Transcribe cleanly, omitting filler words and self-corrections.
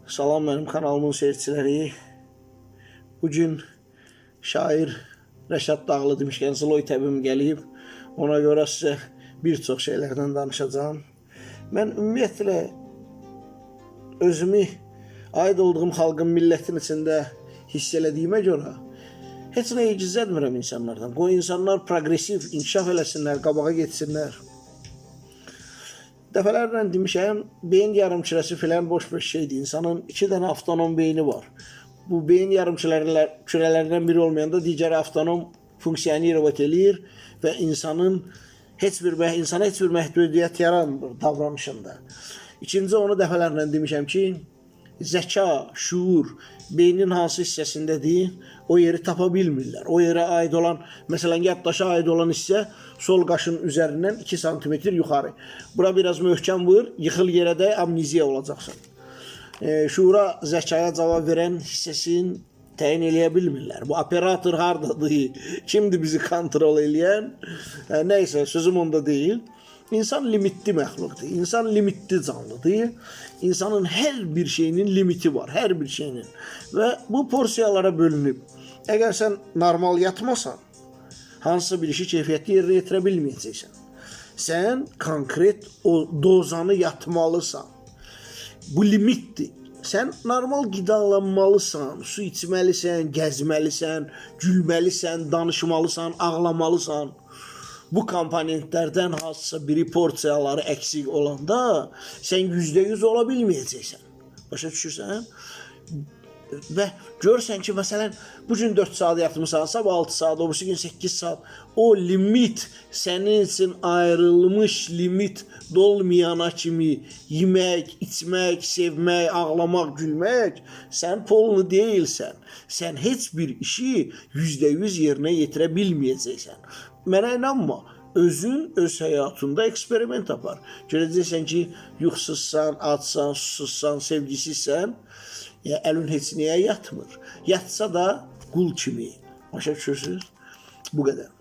Salam mənim kanalımın seyirciləri. Bugün şair Rəşad Dağlı demişkən Zloy təbim gəlib. Ona görə sizə bir çox şeylərdən danışacağam. Mən ümumiyyətlə özümü aid olduğum xalqın, millətin içində hiss elədiyimə görə heç nəyi gizlətmirəm insanlardan. Qoy insanlar progressiv inkişaf eləsinlər, qabağa getsinlər. Dəfələrlə demişəm, beyin yarımkürəsi filan boş bir şeydir. İnsanın iki dənə avtonom beyni var. Bu beyin yarımkürələrindən biri olmayanda digəri avtonom funksionirovat eləyir və insanın heç bir insana heç bir məhdudiyyət yaranmır davranışında. İkinci, onu dəfələrlə demişəm ki, zəka, şuur beynin hansı hissəsindədir, o yeri tapa bilmirlər. O yerə aid olan, məsələn, yaddaşa aid olan hissə sol qaşın üzərindən 2 sm yuxarı. Bura biraz möhkəm vur, yıxıl yerə də amneziya olacaqsan. Şuura, zəkaya cavab verən hissəsini təyin eləyə bilmirlər. Bu operator hardadır? Kimdir bizi kontrol eləyən? Nəysə, sözüm onda deyil. İnsan limitli məxluqdur. İnsan limitli canlıdır. İnsanın hər bir şeyinin limiti var, hər bir şeyinin. Və bu porsiyalara bölünüb. Əgər sən normal yatmasan, hansısa bir işi keyfiyyətli yerinə yetirə bilməyəcəksən. Sən konkret o dozanı yatmalısan. Bu limitdir. Sən normal qidalanmalısan, su içməlisən, gəzməlisən, gülməlisən, danışmalısan, ağlamalısan. Bu komponentlərdən hansısa biri porsiyaları əksik olanda sən %100 ola bilməyəcəksən. Başa düşürsən? Və görürsən ki, məsələn, bu gün 4 saat yatmısan, sabah 6 saat, o birisi gün 8 saat. O limit sənin üçün ayrılmış limit dolmayana kimi yemək, içmək, sevmək, ağlamaq, gülmək, sən polnu deyilsən. Sən heç bir işi %100 yerinə yetirə bilməyəcəksən. Mənə inanma. Özün öz həyatında eksperiment apar. Görəcəksən ki, yuxusuzsan, acsan, susuzsan, sevgisizsən. Ya əlin heç niyə yatmır. Yatsa da qul kimi. Başa düşürsünüz? Bu qədər.